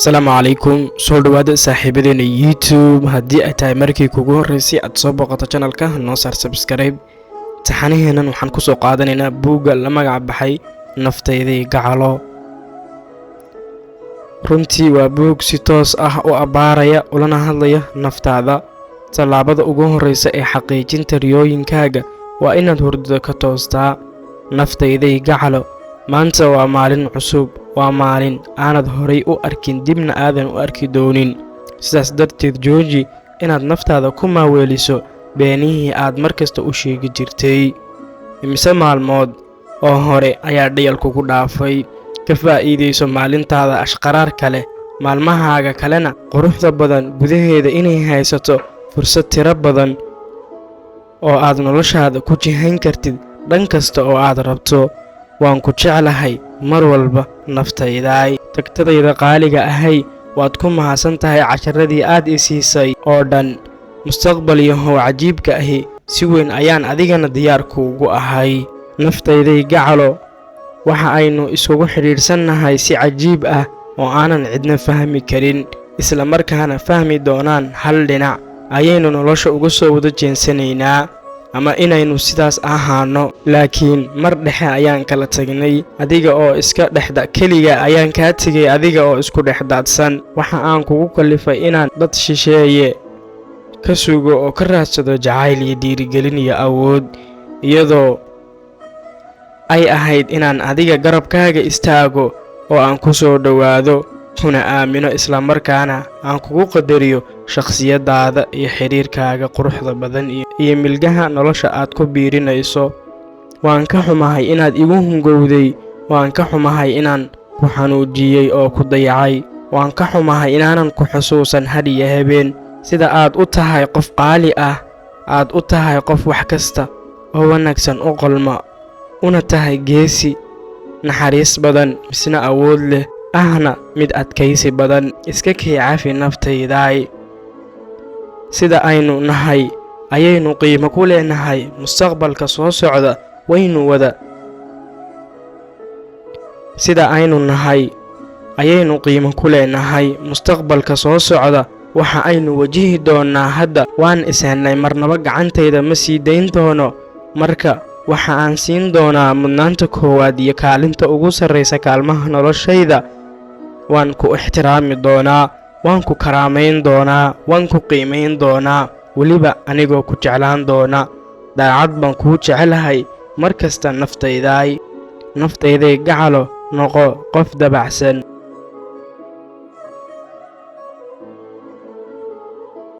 Asalaamu calaykum, soo dhawaada saaxiibadeena YouTube. Haddii ay tahay markii kugu horreysay aad soo booqato channelka, noo saar subscribe. Taxanaheennan waxaan kusoo qaadanaynaa buugga la magac baxay Naftayday Gacalo. Runtii waa buug si toos ah u abbaaraya ulana hadlaya naftaada. Tallaabada ugu horreysa ee xaqiijinta riyooyinkaaga waa inaad hurdada ka toostaa. Naftayday gacalo, maanta waa maalin cusub, waa maalin aanad horay u arkin, dibna aadan u arki doonin. Sidaas darteed, jooji inaad naftaada ku maaweeliso beenihii aad mar kasta u sheegi jirtay. Imise maalmood oo hore ayaa dhayal kugu dhaafay? Ka faa'iidayso maalintaada ashqaraarka leh, maalmahaaga kalena quruxda badan gudaheeda inay haysato fursad tiro badan oo aad noloshaada ku jihayn kartid dhan kasta oo aad rabto. Waan ku jeclahay mar walba, naftaydaay. Tagtadayda qaaliga ahay, waad ku mahadsan tahay casharadii aad i siisay oo dhan. Mustaqbal yahow cajiibka ahi, si weyn ayaan adigana diyaar kuugu ahay. Naftayday gacalo, waxa aynu isugu xidhiidhsannahay si cajiib ah oo aanan cidna fahmi karin, isla markaana fahmi doonaan. Hal dhinac ayaynu nolosha uga soo wada jeensanaynaa ama inaynu sidaas ahaano, laakiin mar dhexe ayaan kala tagnay. Adiga oo iska dhexda keliga ayaan kaa tegay, adiga oo isku dhex daadsan. Waxa aan kugu kallifay inaan dad shisheeye ka sugo oo ka raadsado jacayl iyo dhiirigelin iyo awood, iyadoo ay ahayd inaan adiga garabkaaga istaago oo aan ku soo dhowaado, kuna aamino, islamarkaana aan kugu qadariyo shakhsiyadaada iyo xidhiirkaaga quruxda badan iyo milgaha nolosha aad ku biirinayso. Waan ka xumahay inaad igu hungowday. Waan ka xumahay inaan ku xanuujiyey oo ku dayacay. Waan ka xumahay inaanan ku xusuusan had iyo habeen. Sida aad u tahay qof qaali ah, aad u tahay qof wax kasta oo wanaagsan u qalma, una tahay geesi naxariis badan, misna awood leh, ahna mid adkaysi badan. Iska kii cafi, naftaydaay. Sida aynu nahay ayaynu qiimo ku leenahay mustaqbalka soo socda. Waynu wada sida aynu nahay ayaynu qiimo ku leenahay mustaqbalka soo socda. Waxa aynu wajihi doonnaa hadda waan ishelnay, marnaba gacantayda ma sii dayn doono. Marka waxa aan siin doonaa mudnaanta koowaad iyo kaalinta ugu sarraysa kaalmaha noloshayda. Waan ku ixtiraami doonaa, waan ku karaamayn doonaa, waan ku qiimayn doonaa, weliba anigoo ku jeclaan doona. Daacad baan kuu jecelahay mar kasta, naftaydaay. Naftayday gacalo, noqo qof dabacsan.